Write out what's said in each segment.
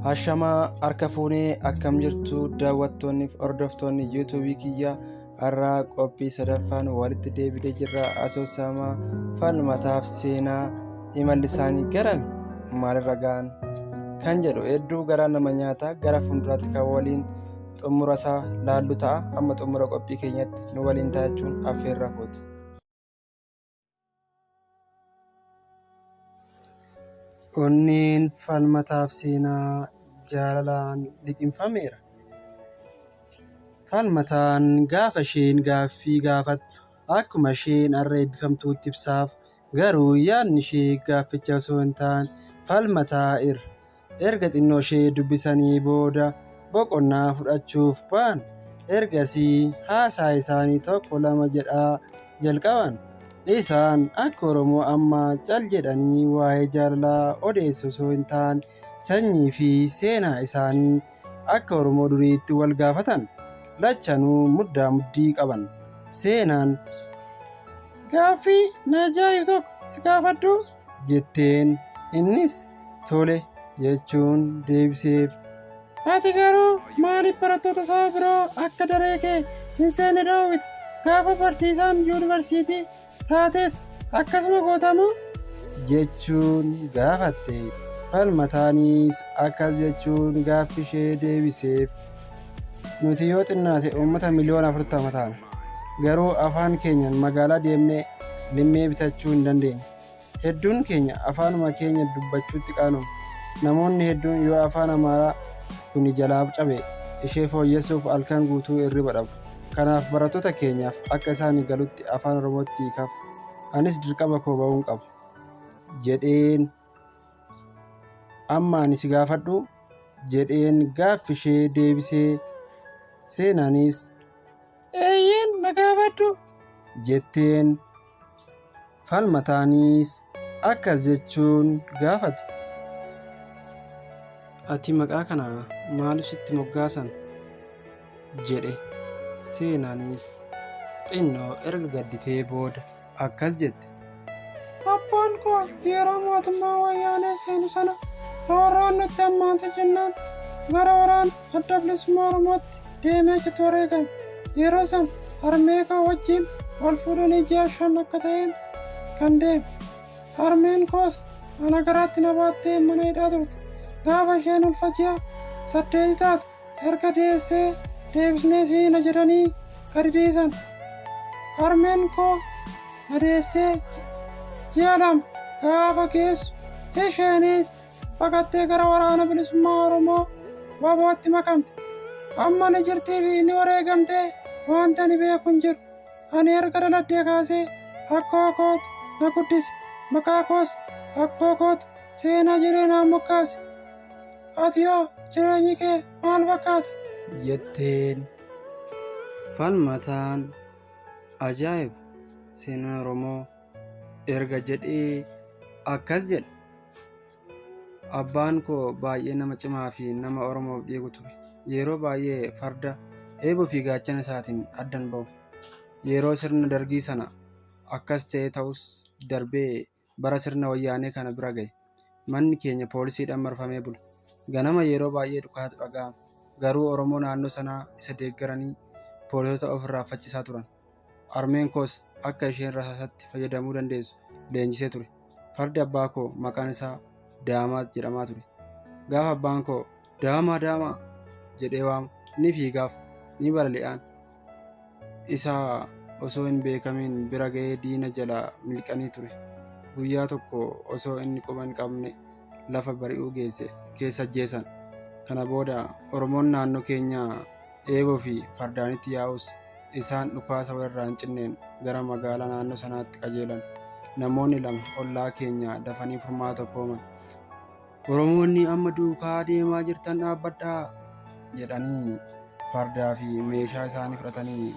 Ashamaa harka fuunee akkam jirtu daawwattoonni fi hordoftoonni yuutuubii kiyya har'aa qophii sadaffaan walitti deebitee jirra asoosama falmataaf seenaa imalli isaanii garami maalirra ga'an kan jedhu hedduu garaa nama nyaata gara fuulduraatti kan waliin xumura isaa laallu ta'a hamma xumura qophii keenyatti nu waliin ta'achuun affeerra kooti. Onneen falmataaf seenaa jaalalaan liqimfameera. Falmataan gaafa isheen gaaffii gaafattu akkuma isheen har'a eebbifamtuutti ibsaaf. Garuu yaadni ishee gaafficha osoo hin taane falmataa irra. Erga xinnooshee dubbisanii booda boqonnaa fudhachuuf ba'an. Ergasii haasaa isaanii tokko lama jedhaa jalqaban. Isaan akka Oromoo ammaa cal jedhanii waa'ee jaalalaa odeessu osoo hin taane sanyii fi seenaa isaanii akka Oromoo duriitti wal gaafatan. Lachanuu muddaa muddii qaban. Seenaan gaaffii na ajaa'ibu tokko si gaafadhuu? jetteen. Innis tole jechuun deebiseef. Ati garuu maaliif barattoota saba biroo akka daree kee hin seenne dhoowwita? Gaafa barsiisaan yuunivarsiitii taates akkasuma gootamoo? jechuun gaafatte. Falmataanis akkas jechuun gaaffii ishee deebiseef. Nuti yoo xinnaate uummata miliyoona 40 taana. Garuu afaan keenyaan magaalaa deemnee limmee bitachuu hin dandeenye. Hedduun keenya afaanuma keenya dubbachuutti qaanofna. Namoonni hedduun yoo afaan Amaaraa kuni jalaa cabe ishee fooyyessuuf halkan guutuu hirriba dhabu. Kanaaf barattoota keenyaaf akka isaanii galutti afaan Oromootti hiikaaf. Anis dirqama koo ba'uun qaba. Jedheen. Amma ani si gaafadhuu? Jedheen gaaffishee deebisee. Seenaanis eeyyeen na gaafadhu jetteen. Falmataanis akkas jechuun gaafate. Ati maqaa kana maaliif sitti moggaasan? jedhe. Seenaanis xinnoo erga gadditee booda akkas jette. Abbaan koo yeroo mootummaa wayyaanee seenu sana roorroon nutti hammaate jennaan gara waraana adda bilisummaa Oromootti deemee achitti wareegame. Yeroo sana harmee koo wajjin wal fuudhanii ji'a 5 akka ta'een kan deeme. Harmeen koos ana garaatti na baattee mana hidhaa turte. Gaafa isheen ulfa ji'a saddeeti taatu erga deessee deebisnee si hiina jedhanii gadi dhiisan. Harmeen koo na deessee ji'a 2 gaafa geessu isheenis baqattee gara waraana bilisummaa Oromoo WBOtti makamte. Amma ni jirtii fi ni wareegamtee wanta ani beeku hin jiru. Ani erga dhaladhee kaasee akkoo kootu na guddise. Maqaa koos akkoo kootu seenaa jedhee naaf moggaase. Ati hoo jireenyi kee maal fakkaata? jetteen. Falmataan ajaa'iba seenaan Oromoo erga jedhee akkas jedhe. Abbaan koo baay'ee nama cimaa fi nama Oromoof dhiigu ture. Yeroo baay'ee farda, eeboo fi gaachana isaatiin addan ba'u. Yeroo sirna dargii sana akkas ta'ee ta'us darbee bara sirna wayyaanee kana bira ga'e. Manni keenya poolisiidhaan marfamee bula. Ganama yeroo baay'ee dhukaatu dhaga'ama. Garuu Oromoo naannoo sanaa isa deeggaranii poolisoota ofirraa faccisaa turan. Harmeen koos akka isheen rasaasatti fayyadamuu dandeessu leenjisee ture. Fardi abbaa koo maqaan isaa Daamaa jedhamaa ture. Gaafa abbaan koo Daamaa Daamaa jedhee waamu ni fiigaaf ni balali'aan. Isa osoo hin beekamiin bira ga'ee diina jalaa milqanii ture. Guyyaa tokko osoo inni quba hin qabne lafa bari'uu geesse keessa ajjeesan. Kana booda Oromoon naannoo keenyaa eeboo fi fardaanitti yaa'us isaan dhukaasa walirraa hin cinneen gara magaalaa naannoo sanaatti qajeelan. Namoonni lama ollaa keenya dafanii furmaata tokko uuman. Oromoonni amma duukaa deemaa jirtan dhaabbadhaa jedhanii fardaa fi meeshaa isaanii fudhatanii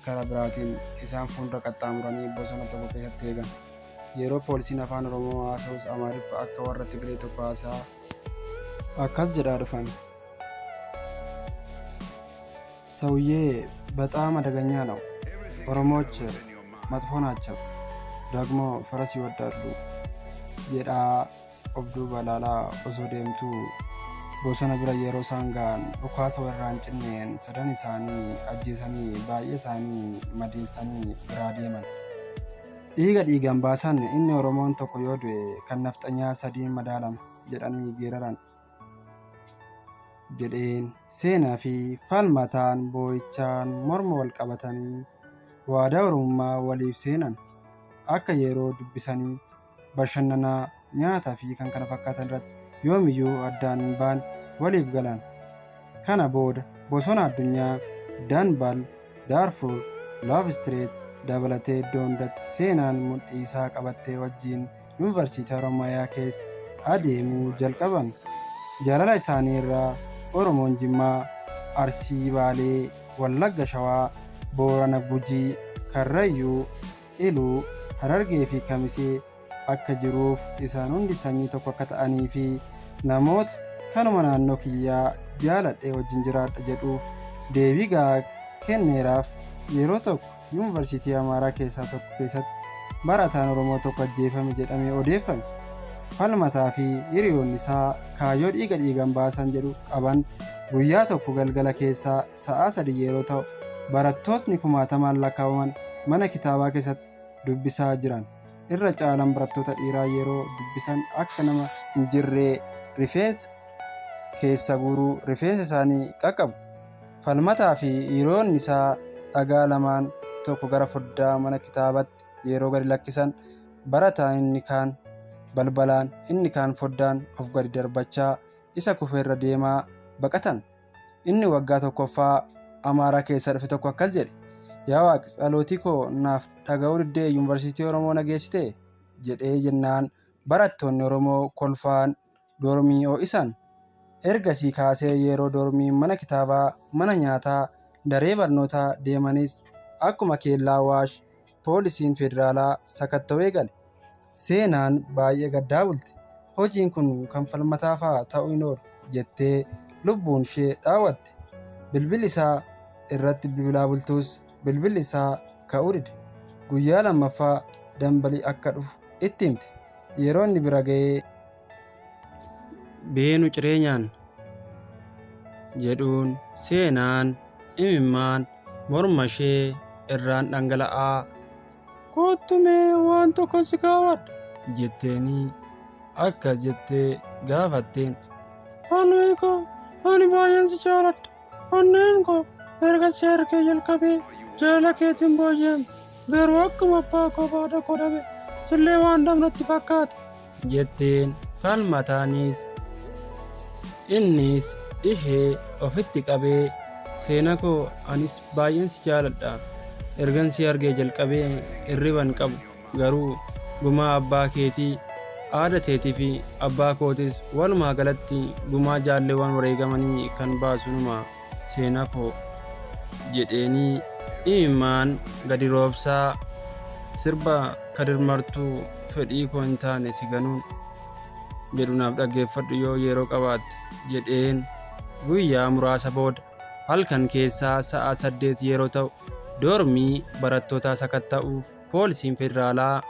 karaa biraatiin isaan fuuldura qaxxaamuranii bosona tokko keessatti eegan. Yeroo poolisiin afaan Oromoo haasa'us Amaariffa akka warra Tigree tokko haasa'aa akkas jedhaa dhufan. ሰውዬ በጣም አደገኛ ነው። ኦሮሞዎች መጥፎ ናቸው፣ ደግሞ ፈረስ ይወዳሉ jedhaa of duuba ilaalaa osoo deemtuu Bosona bira yeroo isaan ga'an dhukaasa walirraa hin cinneen sadan isaanii ajjeesanii baay'ee isaanii madeessanii biraa deeman. Dhiiga dhiigaan baasan inni Oromoon tokko yoo du'e kan nafxanyaa sadiin madaalama jedhanii geeraran. Jedheen Seenaa fi Falmataan boo'ichaan morma wal qabatanii waadaa Oromummaa waliif seenan. Akka yeroo dubbisanii bashannanaa, nyaataa fi kan kana fakkaatan irratti yoomiyyuu addaan hin baane waliif galan. Kana booda bosona addunyaa Danbal, Daarfur, Love Street dabalatee iddoo hundatti Seenaan mudhii isaa qabattee wajjin Yuunivarsiitii Haroomayaa keessa adeemuu jalqaban. Jaalala isaanii irraa Oromoon Jimmaa, Arsii Baalee, Wallagga Shawaa, Boorana Gujii, Karrayyuu, Iluu, Harargee fi Kamisee akka jiruuf isaan hundi sanyii tokko akka ta'anii fi namoota kanuma naannoo kiyyaa jaaladhee wajjin jiraadha jedhuuf deebii gahaa kenneeraaf. Yeroo tokko Yuunivarsiitii Amaaraa keessaa tokko keessatti barataan Oromoo tokko ajjeefame jedhamee odeeffame. Falmataa fi hiriyoonni isaa kaayyoo dhiiga dhiigan baasan jedhu qaban. Guyyaa tokko galgala keessaa sa'aa 3 yeroo ta'u barattootni kumaatamaan lakkaa'aman mana kitaabaa keessatti dubbisaa jiran. Irra caalaan barattoota dhiiraa yeroo dubbisan akka nama hin jirree rifeensa keessa guuruu rifeensa isaanii qaqqabu. Falmataa fi hiriyoonni isaa dhagaa lamaan tokko gara foddaa mana kitaabaatti yeroo gadi lakkisan barataan inni kaan balbalaan inni kaan foddaan of gadi darbachaa isa kufeerra deemaa baqatan. Inni waggaa tokkoffaa Amaaraa keessaa dhufe tokko akkas jedhe. Yaa Waaqi, tsalootii koo naaf dhaga'uu diddee Yuunivarsiitii Oromoo na geessite jedhee jennaan barattoonni Oromoo kolfaan dormii ho'isan. Ergasii kaasee yeroo dormii mana kitaabaa, mana nyaataa, daree barnootaa deemanis akkuma keellaa Awaash poolisiin federaalaa sakatta'uu eegale. Seenaan baay'ee gaddaa bulte. Hojiin kun kan Falmataa fa'aa ta'uu hin oolu jettee lubbuun ishee dhaawwatte. Bilbilli isaa irratti bilbilaa bultus bilbilli isaa ka'uu dide. Guyyaa lammaffaa Dambalii akka dhufu itti himte. Yeroo inni bira ga'ee beenu ciree nyaanna jedhuun Seenaan imimmaan morma ishee irraan dhangala'aa Kottu mee waan tokko si gaafadha. jetteenii akkas jettee gaafatteen. Falmii koo, ani baay'een si jaaladha. Onneen koo erga si argee jalqabee jaalala keetiin booji'ame. Garuu akkuma abbaa koo fi haadha koo dhabe sillee waan dhabne natti fakkaata. Jetteen. Falmataanis innis ishee ofitti qabee Seena koo, anis baay'een si jaaladha. Ergan si argee jalqabee hirriba hin qabu. Garuu gumaa abbaa keetii, haadha teetii fi abbaa kootis walumaa galatti gumaa jaalleewwan wareegamanii kan baasu numa, Seena koo, jedheenii imimmaan gadi roobsaa sirba Kadir Martuu fedhii koo hin taane si ganuun jedhu naaf dhaggeeffadhu yoo yeroo qabaatte jedheen. Guyyaa muraasa booda halkan keessaa sa'a 8 yeroo ta'u doormii barattootaa sakatta'uuf poolisiin federaalaa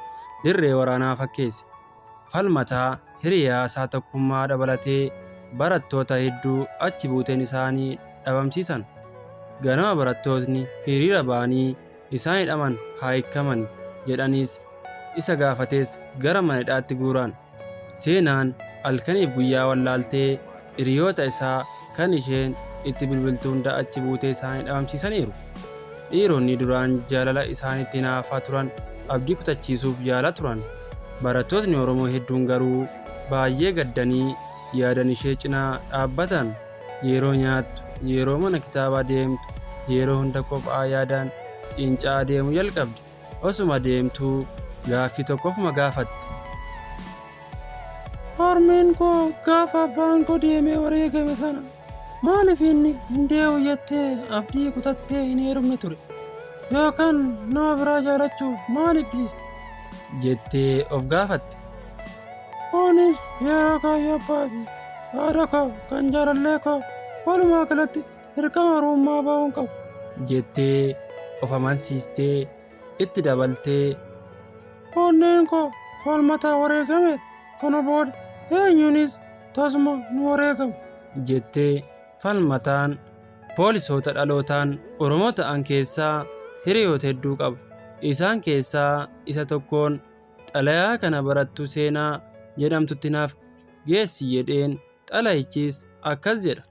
dirree waraanaa fakkeesse. Falmataa, hiriyaa isaa Tokkummaa dabalatee barattoota hedduu achi buuteen isaanii dhabamsiisan. Ganama barattootni hiriira ba'anii isaan hidhaman haa hiikamani jedhanis isa gaafates gara mana hidhaatti guuran. Seenaan halkaniif guyyaa wallaaltee hiriyoota isaa kan isheen itti bilbiltu hunda achi buutee isaanii dhabamsiisaniiru. Dhiironni duraan jaalala isaaniitti hinaafaa turan abdii kutachiisuuf yaalaa turan. Barattootni Oromoo hedduun garuu baay'ee gaddanii yaadan ishee cinaa dhaabbatan. Yeroo nyaattu, yeroo mana kitaabaa deemtu, yeroo hunda kophaa yaadaan ciinca'aa deemuu jalqabde. Osuma deemtuu gaaffii tokko ofuma gaafatti. Harmeen koo gaafa abbaan koo deemee wareegame sana maaliif inni hin deebi'u jettee abdii kutattee hin heerumne ture? Yookaan nama biraa jaalachuuf maaliif dhiiste? Jettee of gaafatte. Anis yeroo kaayyoo abbaa fi haadha koo kan jaalallee koo walumaa galatti dirqama Oromummaa ba'uun qabu. Jettee of amansiistee itti dabaltee. Onneen koo Falmataa wareegameera. Kana booda eenyuunis tasuma hin wareegamu. Jettee Falmataan poolisoota dhalootaan Oromoo ta'an keessaa hiriyoota hedduu qaba. Isaan keessaa isa tokkoon xalayaa kana barattuu Seenaa jedhamtutti naaf geessi jedheen. Xalayichis akkas jedha.